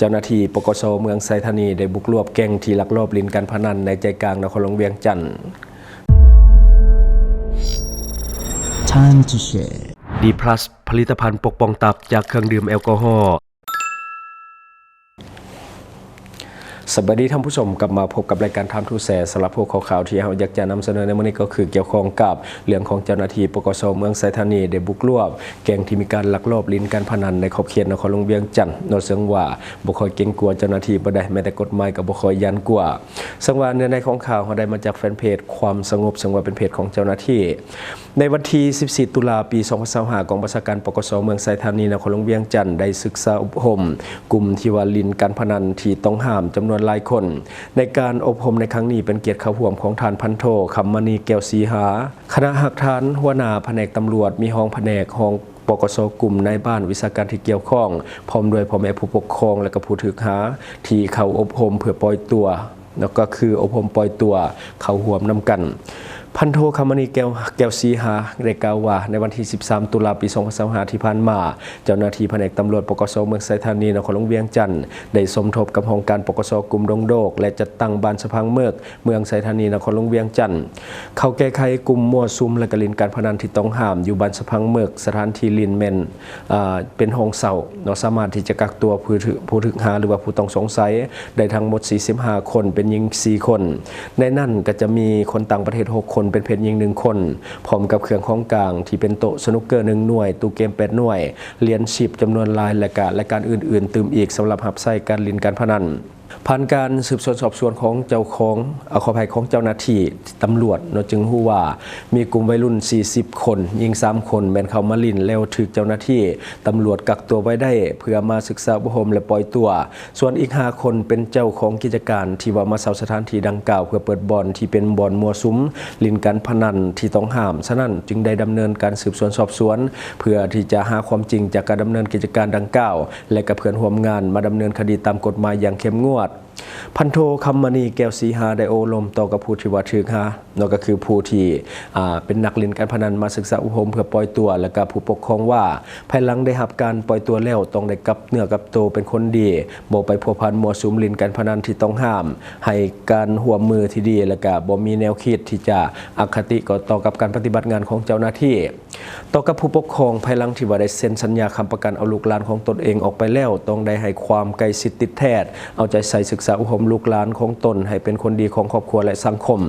ເຈົ້າໜ້າທີ່ ປກສ ເມືອງໄຊທານີ ໄດ້ບຸກລວບແກ້ງທີ່ລັກລອບຫຼິ້ນການພະນັນໃນໃຈກາງນະຄອນຫຼວງວຽງຈັນ. Time to share. ດີພລັສ ຜະລິດຕະພັນປົກປ້ອງຕັບຈາກເຄື່ອງດື່ມແອລກໍຮໍ. ສະບາຍດີທ່ານຜູ້ຊົມ, ກັບມາພົບກັບລາຍການ Time to Share ສຳລັບຫົວຂໍ້ຂ່າວທີ່ເຮົາຢາກຈະນຳສະເໜີໃນມື້ນີ້ ກໍຄືກ່ຽວຂ້ອງກັບເລື່ອງຂອງເຈົ້າໜ້າທີ່ ປກສ ເມືອງໄຊທານີ ໄດ້ບຸກລວບ ແກ້ງທີ່ມີການລັກລອບຫຼິ້ນການພະນັນໃນຂອບເຂດນະຄອນຫຼວງວຽງຈັນເນາະ, ເຊິ່ງວ່າບໍ່ຄ່ອຍເກງກົວເຈົ້າໜ້າທີ່ປານໃດ, ແມ້ແຕ່ກົດໝາຍກໍບໍ່ຄ່ອຍຢ້ານກົວ. ເຊິ່ງວ່າເນື້ອໃນຂອງຂ່າວເຮົາໄດ້ມາຈາກແຟນເພຈຄວາມສະຫງົບ, ເຊິ່ງວ່າເປັນເພຈຂອງເຈົ້າໜ້າທີ່. ໃນວັນທີສິບສີ່ ຕຸລາ ປີສອງພັນຊາວຫ້າ ກອງບັນຊາການ ປກສ ເມືອງໄຊທານີ ນະຄອນຫຼວງວຽງຈັນ ໄດ້ສຶກສາອົບຮົມກຸ່ມທີ່ວ່າຫຼິ້ນການພະນັນທີ່ຕ້ອງຫ້າມຈຳນວນຫຼາຍຄົນ. ໃນການອົບຮົມໃນຄັ້ງນີ້ ເປັນກຽດເຂົ້າຮ່ວມຂອງທ່ານພັນໂທ ຄຳມະນີ ແກ້ວສີຫາ ຄະນະຮາກຖານ ຫົວໜ້າພະແນກຕຳຫຼວດ, ມີຮອງພະແນກ, ຮອງ ປກສ ກຸ່ມ, ນາຍບ້ານ, ວິຊາການທີ່ກ່ຽວຂ້ອງ, ພ້ອມດ້ວຍພໍ່ແມ່ຜູ້ປົກຄອງ ແລະ ກໍຜູ້ຖືກຫາທີ່ເຂົ້າອົບຮົມເພື່ອປ່ອຍຕົວ, ແລ້ວກໍຄືອົບຮົມປ່ອຍຕົວເຂົ້າຮ່ວມນຳກັນ. ພັນໂທ ຄຳມະນີ ແກ້ວ ແກ້ວສີຫາ ໄດ້ກ່າວວ່າ ໃນວັນທີສິບສາມ ຕຸລາ ປີສອງພັນຊາວຫ້າ ທີ່ຜ່ານມາ, ເຈົ້າໜ້າທີ່ພະແນກຕຳຫຼວດ ປກສ ເມືອງໄຊທານີ ນະຄອນຫຼວງວຽງຈັນ ໄດ້ສົມທົບກັບຫ້ອງການ ປກສ ກຸ່ມດົງໂດກ ແລະ ຈັດຕັ້ງບ້ານສະພັງເມິກ ເມືອງໄຊທານີ ນະຄອນຫຼວງວຽງຈັນ ເຂົ້າແກ້ໄຂກຸ່ມມົ້ວສຸມ ແລະ ກະຫຼິ້ນການພະນັນທີ່ຕ້ອງຫ້າມຢູ່ບ້ານສະພັງເມິກ. ສະຖານທີ່ຫຼິ້ນແມ່ນ ອ່າ ເປັນຫ້ອງເຊົ່າເນາະ, ສາມາດທີ່ຈະກັກຕົວຜູ້ຖືກ ຜູ້ຖືກຫາ ຫຼືວ່າຜູ້ຕ້ອງສົງໄສໄດ້ທັງໝົດສີ່ສິບຫ້າຄົນ, ເປັນຍິງສີ່ຄົນ. ໃນນັ້ນກໍຈະມີຄົນຕ່າງປະເທດຫົກຄົນ, ເປັນເພດຍິງໜຶ່ງຄົນ, ພ້ອມກັບເຄື່ອງຂອງກາງທີ່ເປັນໂຕະສະນຸກເກີໜຶ່ງໜ່ວຍ, ຕູ້ເກມແປດໜ່ວຍ, ຫຼຽນຊິບຈຳນວນຫຼາຍ ແລະ ກະລາຍການອື່ນໆຕື່ມອີກ ສຳລັບຮັບໃຊ້ການຫຼິ້ນການພະນັນ. ຜ່ານການສືບສວນສອບສວນຂອງເຈົ້າຂອງ ເອົາ ຂໍອະໄພ, ຂອງເຈົ້າໜ້າທີ່ຕຳຫຼວດເນາະ, ຈຶ່ງຮູ້ວ່າມີກຸ່ມໄວລຸ້ນສີ່ສິບຄົນ, ຍິງສາມຄົນ ແມ່ນເຂົ້າມາຫຼິ້ນ ແລ້ວຖືກເຈົ້າໜ້າທີ່ຕຳຫຼວດກັກຕົວໄວ້ໄດ້ ເພື່ອມາສຶກສາອົບຮົມ ແລະ ປ່ອຍຕົວ. ສ່ວນອີກຫ້າຄົນເປັນເຈົ້າຂອງກິດຈະການທີ່ວ່າມາເຊົ່າສະຖານທີ່ດັ່ງກ່າວ ເພື່ອເປີດບ່ອນທີ່ເປັນບ່ອນມົ້ວສຸມຫຼິ້ນການພະນັນທີ່ຕ້ອງຫ້າມ, ສະນັ້ນຈຶ່ງໄດ້ດຳເນີນການສືບສວນສອບສວນ ເພື່ອທີ່ຈະຫາຄວາມຈິງຈາກການດຳເນີນກິດຈະການດັ່ງກ່າວ ແລະ ກັບເພື່ອນຮ່ວມງານມາດຳເນີນຄະດີຕາມກົດໝາຍຢ່າງເຂັ້ມງວດ. ພັນໂທ ຄຳມະນີ ແກ້ວສີຫາ ໄດ້ໂອ້ລົມຕໍ່ກັບຜູ້ທີ່ວ່າຖືກຫາເນາະ, ກໍຄືຜູ້ທີ່ ອ່າ ເປັນນັກຫຼິ້ນການພະນັນມາສຶກສາອົບຮົມເພື່ອປ່ອຍຕົວ ແລະ ກະຜູ້ປົກຄອງວ່າ ພາຍຫຼັງໄດ້ຮັບການປ່ອຍຕົວແລ້ວ ຕ້ອງໄດ້ກັບເນື້ອກັບໂຕເປັນຄົນດີ, ບໍ່ໄປພົວພັນມົ້ວສຸມຫຼິ້ນການພະນັນທີ່ຕ້ອງຫ້າມ, ໃຫ້ການຮ່ວມມືທີ່ດີ ແລະ ກະບໍ່ມີແນວຄິດທີ່ຈະອະຄະຕິຕໍ່ກັບການປະຕິບັດງານຂອງເຈົ້າໜ້າທີ່. ຕໍ່ກັບຜູ້ປົກຄອງ, ພາຍຫຼັງທີ່ວ່າໄດ້ເຊັນສັນຍາຄ້ຳປະກັນເອົາລູກຫຼານຂອງຕົນເອງອອກໄປແລ້ວ, ຕ້ອງໄດ້ໃຫ້ຄວາມໃກ້ຊິດຕິດແທດ, ເອົາໃຈໃສ່ສຶກສາອົບຮົມລູກຫຼານຂອງຕົນໃຫ້ເປັນຄົນດີຂອງຄອບຄົວ ແລະ ສັງຄົມ.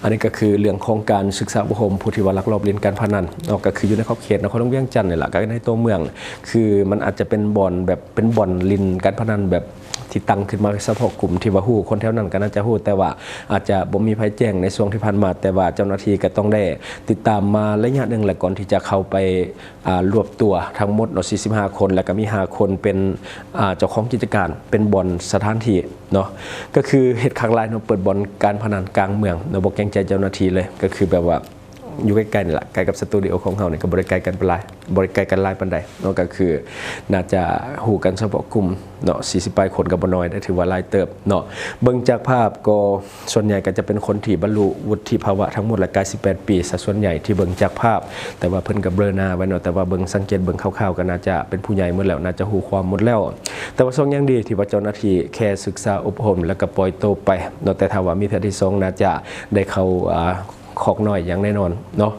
ອັນນີ້ກໍຄືເລື່ອງຂອງການສຶກສາອົບຮົມຜູ້ທີ່ວ່າລັກລອບຫຼິ້ນການພະນັນເນາະ, ກໍຄືຢູ່ໃນຂອບເຂດນະຄອນຫຼວງວຽງຈັນນີ້ແຫຼະ, ກໍໃນຕົວເມືອງ, ຄືມັນອາດຈະເປັນບ່ອນແບບ ເປັນບ່ອນຫຼິ້ນການພະນັນແບບ ທີ່ຕັ້ງຂຶ້ນມາສະເພາະກຸ່ມທີ່ວ່າຮູ້, ຄົນແຖວນັ້ນກໍໜ້າຈະຮູ້, ແຕ່ວ່າອາດຈະບໍ່ມີໃຜແຈ້ງໃນຊ່ວງທີ່ຜ່ານມາ, ແຕ່ວ່າເຈົ້າໜ້າທີ່ກໍຕ້ອງໄດ້ຕິດຕາມມາໄລຍະໜຶ່ງແຫຼະ ກ່ອນທີ່ຈະເຂົ້າໄປ ອ່າ ລວບຕົວທັງໝົດເນາະ ສີ່ສິບຫ້າຄົນ, ແລ້ວກໍມີຫ້າຄົນເປັນ ອ່າ ເຈົ້າຂອງກິດຈະການ, ເປັນບ່ອນສະຖານທີ່ເນາະ, ກໍຄືເຮັດຄັກຫຼາຍເນາະ, ເປີດບ່ອນການພະນັນກາງເມືອງເນາະ, ບໍ່ເກງໃຈເຈົ້າໜ້າທີ່ເລີຍ, ກໍຄືແບບວ່າ ຢູ່ໃກ້ໆນີ້ລະ, ໃກ້ກັບສະຕູດິໂອຂອງເຮົານີ້ ກໍບໍ່ໄດ້ໄກກັນປານຫຼາຍ, ບໍ່ໄດ້ໄກກັນຫຼາຍປານໃດເນາະ, ກໍຄືໜ້າຈະຮູ້ກັນສະເພາະກຸ່ມເນາະ, ສີ່ສິບປາຍຄົນກໍບໍ່ນ້ອຍເດ້, ຖືວ່າຫຼາຍເຕີບເນາະ. ເບິ່ງຈາກພາບກໍສ່ວນໃຫຍ່ກໍຈະເປັນຄົນທີ່ບັນລຸວຸດທິພາວະທັງໝົດລະກາຍສິບແປດປີ ຊະສ່ວນໃຫຍ່ທີ່ເບິ່ງຈາກພາບ, ແຕ່ວ່າເພິ່ນກໍເບລີໜ້າໄວ້ເນາະ, ແຕ່ວ່າເບິ່ງ ສັງເກດເບິ່ງຄ່າວໆ ກໍໜ້າຈະເປັນຜູ້ໃຫຍ່ໝົດແລ້ວ, ໜ້າຈະຮູ້ຄວາມໝົດແລ້ວ. ແຕ່ວ່າໂຊກຍັງດີທີ່ວ່າເຈົ້າໜ້າທີ່ແຄ່ສຶກສາອົບຮົມ ແລ້ວກໍປ່ອຍໂຕໄປເນາະ, ແຕ່ຖ້າວ່າມີເທື່ອທີສອງ ໜ້າຈະໄດ້ເຂົ້າ ອ່າ ຄອກນ້ອຍຢ່າງແນ່ນອນເນາະ.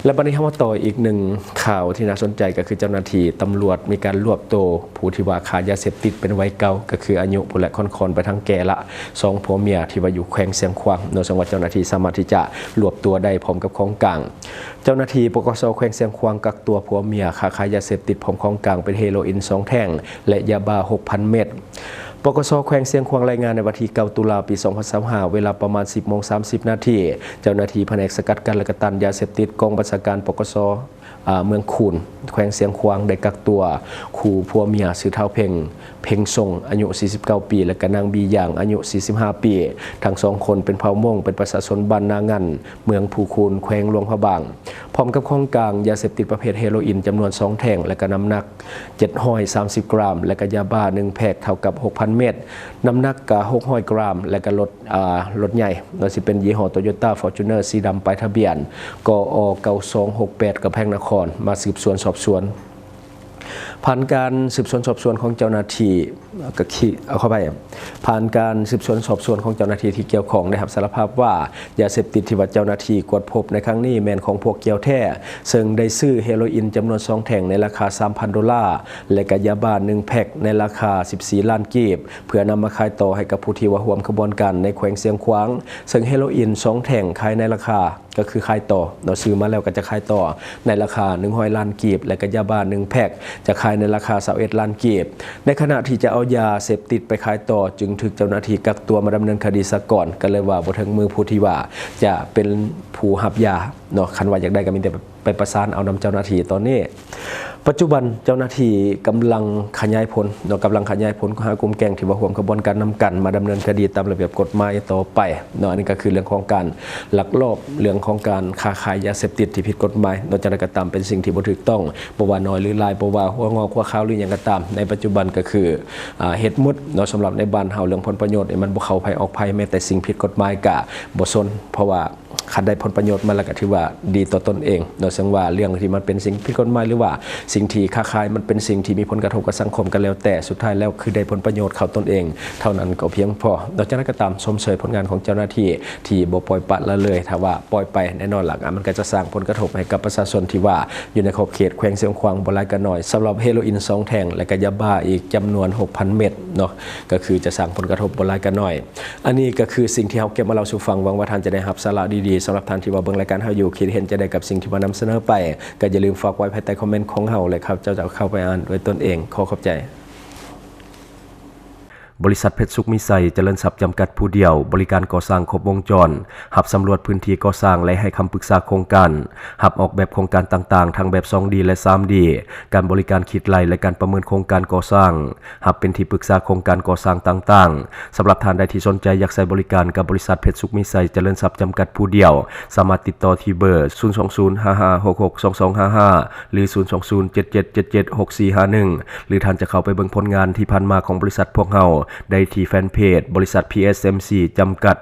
ແລະ ບັດນີ້ເຮົາມາຕໍ່ອີກໜຶ່ງຂ່າວທີ່ໜ້າສົນໃຈ, ກໍຄືເຈົ້າໜ້າທີ່ຕຳຫຼວດມີການລວບໂຕຜູ້ທີ່ວ່າຄ້າຢາເສບຕິດເປັນໄວເກົ່າ, ກໍຄືອາຍຸພຸ້ນແຫຼະ ຄ່ອນໆໄປທາງແກ່ລະ, ສອງຜົວເມຍທີ່ວ່າຢູ່ແຂວງຊຽງຂວາງເນາະ, ເຊິ່ງວ່າເຈົ້າໜ້າທີ່ສາມາດທີ່ຈະລວບຕົວໄດ້ພ້ອມກັບຂອງກາງ. ເຈົ້າໜ້າທີ່ ປກສ ແຂວງຊຽງຂວາງ ກັກຕົວຜົວເມຍຄ້າຂາຍຢາເສບຕິດພ້ອມຂອງກາງເປັນເຮໂຣອິນສອງແທ່ງ ແລະ ຢາບ້າຫົກພັນເມັດ. ປກສ ແຂວງຊຽງຂວາງລາຍງານໃນວັນທີເກົ້າ ຕຸລາ ປີສອງພັນຊາວຫ້າ ເວລາປະມານສິບໂມງສາມສິບນາທີ, ເຈົ້າໜ້າທີ່ພະແນກສະກັດກັ້ນ ແລະ ກະຕ້ານຢາເສບຕິດ ກອງບັນຊາການ ປກສ ອາ ເມືອງຄູນ ແຂວງຊຽງຂວາງ ໄດ້ກັກຕົວຄູ່ຜົວເມຍ ຊື່ທ້າວເພັງ ເພັງຊົງ ອາຍຸສີ່ສິບເກົ້າປີ ແລະ ກະນາງ ບີຢາງ ອາຍຸສີ່ສິບຫ້າປີ, ທັງສອງຄົນເປັນເຜົ່າມົ້ງ, ເປັນປະຊາຊົນບ້ານນາງັນ ເມືອງພູຄູນ ແຂວງຫຼວງພະບາງ. ພ້ອມກັບຂອງກາງ ຢາເສບຕິດປະເພດເຮໂຣອິນຈຳນວນສອງແທ່ງ ແລະ ກະນ້ຳໜັກເຈັດຮ້ອຍສາມສິບກຣາມ ແລະ ກະຢາບ້າໜຶ່ງແພັກເທົ່າກັບຫົກພັນເມັດ, ນ້ຳໜັກກະຫົກຮ້ອຍກຣາມ ແລະ ກະລົດ ອາ ລົດໃຫຍ່ ວ່າຊິເປັນຍີ່ຫໍ້ ໂຕໂຍຕ້າ ຟໍຈູນເນີ ສີດຳ ປ້າຍທະບຽນ ກອ ເກົ້າສອງຫົກແປດ ກຳແພງນະຄອນ ມາສືບສວນສອບສວນ. ຜ່ານການສືບສວນສອບສວນຂອງເຈົ້າໜ້າທີ່ ກໍຄື ເອົາເຂົ້າໄປ ຜ່ານການສືບສວນສອບສວນຂອງເຈົ້າໜ້າທີ່ທີ່ກ່ຽວຂ້ອງ ໄດ້ຮັບສາລະພາບວ່າ ຢາເສບຕິດທີ່ວ່າເຈົ້າໜ້າທີ່ກວດພົບໃນຄັ້ງນີ້ແມ່ນຂອງພວກກ່ຽວແທ້ ເຊິ່ງໄດ້ຊື້ເຮໂຣອິນຈຳນວນສອງແທ່ງໃນລາຄາສາມພັນໂດລາ ແລະ ກະຢາບ້າໜຶ່ງແພັກໃນລາຄາສິບສີ່ລ້ານກີບ ເພື່ອນຳມາຂາຍຕໍ່ໃຫ້ກັບຜູ້ທີ່ວ່າຮ່ວມຂະບວນການໃນແຂວງຊຽງຂວາງ ເຊິ່ງເຮໂຣອິນສອງແທ່ງຂາຍໃນລາຄາ ກໍຄືຂາຍຕໍ່ເນາະ ຊື້ມາແລ້ວກໍຈະຂາຍຕໍ່ໃນລາຄາໜຶ່ງຮ້ອຍລ້ານກີບ ແລະ ກະຢາບ້າໜຶ່ງແພັກຈະຂາຍໃນລາຄາຊາວເອັດລ້ານກີບ. ໃນຂະນະທີ່ຈະເອົາຢາເສບຕິດໄປຂາຍຕໍ່ ຈຶ່ງຖືກເຈົ້າໜ້າທີ່ກັກຕົວມາດຳເນີນຄະດີສາກ່ອນ ກໍເລີຍວ່າບໍ່ເຖິງມືຜູ້ທີ່ວ່າຈະເປັນຜູ້ຮັບຢາເນາະ. ຄັນວ່າຢາກໄດ້ກໍມີແຕ່ໄປປະສານເອົານຳເຈົ້າໜ້າທີ່ຕອນນີ້. ປັດຈຸບັນເຈົ້າໜ້າທີ່ກຳລັງຂະຫຍາຍຜົນເນາະ ກຳລັງຂະຫຍາຍຜົນຫາກຸ່ມແກ້ງທີ່ວ່າຮ່ວມຂະບວນການນຳກັນ ມາດຳເນີນຄະດີຕາມລະບຽບກົດໝາຍຕໍ່ໄປເນາະ. ອັນນີ້ກໍຄືເລື່ອງຂອງການລັກລອບ ເລື່ອງຂອງການຄ້າຂາຍຢາເສບຕິດທີ່ຜິດກົດໝາຍເນາະ. ຈັ່ງໃດກໍຕາມ ເປັນສິ່ງທີ່ບໍ່ຖືກຕ້ອງ ບໍ່ວ່ານ້ອຍຫຼືຫຼາຍ ບໍ່ວ່າຫົວງອກຫົວຂາວຫຼືຫຍັງກໍຕາມ ໃນປັດຈຸບັນກໍຄື ອາ ເຮັດໝົດເນາະ. ສຳລັບໃນບ້ານເຮົາ ເລື່ອງຜົນປະໂຫຍດນີ້ ມັນບໍ່ເຂົ້າໃຜອອກໃຜ ແມ້ແຕ່ສິ່ງຜິດກົດໝາຍກໍບໍ່ສົນ ເພາະວ່າ ຄັນໄດ້ຜົນປະໂຫຍດມາແລ້ວກໍຖືວ່າດີຕໍ່ຕົນເອງເນາະ. ເຊິ່ງວ່າເລື່ອງທີ່ມັນເປັນສິ່ງຜິດກົດໝາຍ ຫຼືວ່າສິ່ງທີ່ຄ້າຂາຍ ມັນເປັນສິ່ງທີ່ມີຜົນກະທົບກັບສັງຄົມກໍແລ້ວແຕ່ ສຸດທ້າຍແລ້ວຄືໄດ້ຜົນປະໂຫຍດເຂົ້າຕົນເອງເທົ່ານັ້ນກໍພຽງພໍເນາະ. ຈັ່ງໃດກໍຕາມ ຊົມເຊີຍຜົນງານຂອງເຈົ້າໜ້າທີ່ທີ່ບໍ່ປ່ອຍປະລະເລີຍ. ຖ້າວ່າປ່ອຍໄປ ແນ່ນອນລະ ມັນກໍຈະສ້າງຜົນກະທົບໃຫ້ກັບປະຊາຊົນທີ່ວ່າຢູ່ໃນຂອບເຂດແຂວງຊຽງຂວາງບໍ່ຫຼາຍກໍໜ້ອຍ. ສຳລັບເຮໂຣອິນສອງແທ່ງ ແລະ ກະຢາບ້າອີກຈຳນວນຫົກພັນເມັດເນາະ ກໍຄືຈະສ້າງຜົນກະທົບບໍ່ຫຼາຍກໍໜ້ອຍ. ອັນນີ້ກໍຄືສິ່ງທີ່ເຮົາເກັບມາເລົ່າສູ່ຟັງ. ຫວັງວ່າທ່ານຈະໄດ້ຮັບສາລະດີໆ. ສຳລັບທ່ານທີ່ວ່າເບິ່ງລາຍການເຮົາຢູ່ ຄິດເຫັນຈັ່ງໃດກັບສິ່ງທີ່ວ່ານຳສະເໜີໄປ ກໍຢ່າລືມຝາກໄວ້ພາຍໃຕ້ຄອມເມັນຂອງເຮົາ ແລະ ຂ້າພະເຈົ້າຈະເຂົ້າໄປອ່ານດ້ວຍຕົນເອງ. ຂໍຂອບໃຈ. ບໍລິສັດເພັດສຸກມີໄຊ ຈະເລີນຊັບ ຈຳກັດຜູ້ດຽວ, ບໍລິການກໍ່ສ້າງຄົບວົງຈອນ, ຮັບສຳຫຼວດພື້ນທີ່ກໍ່ສ້າງ ແລະ ໃຫ້ຄຳປຶກສາໂຄງການ, ຮັບອອກແບບໂຄງການຕ່າງໆ ທັງແບບສອງດີ ແລະ ສາມດີ, ການບໍລິການຄິດໄລ່ ແລະ ການປະເມີນໂຄງການກໍ່ສ້າງ, ຮັບເປັນທີ່ປຶກສາໂຄງການກໍ່ສ້າງຕ່າງໆ. ສຳລັບທ່ານໃດທີ່ສົນໃຈຢາກໃຊ້ບໍລິການກັບບໍລິສັດເພັດສຸກມີໄຊ ຈະເລີນຊັບ ຈຳກັດຜູ້ດຽວ, ສາມາດຕິດຕໍ່ທີ່ເບີ ສູນສອງສູນ ຫ້າຫ້າຫົກຫົກ ສອງສອງຫ້າຫ້າ ຫຼື ສູນສອງສູນ ເຈັດເຈັດເຈັດເຈັດ ຫົກສີ່ຫ້າໜຶ່ງ ຫຼື ທ່ານຈະເຂົ້າໄປເບິ່ງຜົນງານທີ່ຜ່ານມາຂອງບໍລິສັດພວກເຮົາໄດ້ທີ່ແຟນເພຈບໍລິສັດ ພີເອສເອັມຊີ ຈຳກັດ.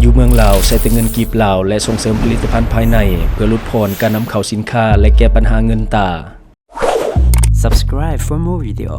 ຢູ່ເມືອງລາວ ໃຊ້ແຕ່ເງິນກີບລາວ ແລະ ສົ່ງເສີມຜະລິດຕະພັນພາຍໃນ ເພື່ອຫຼຸດຜ່ອນການນຳເຂົ້າສິນຄ້າ ແລະ ແກ້ບັນຫາເງິນຕາ. Subscribe for more video.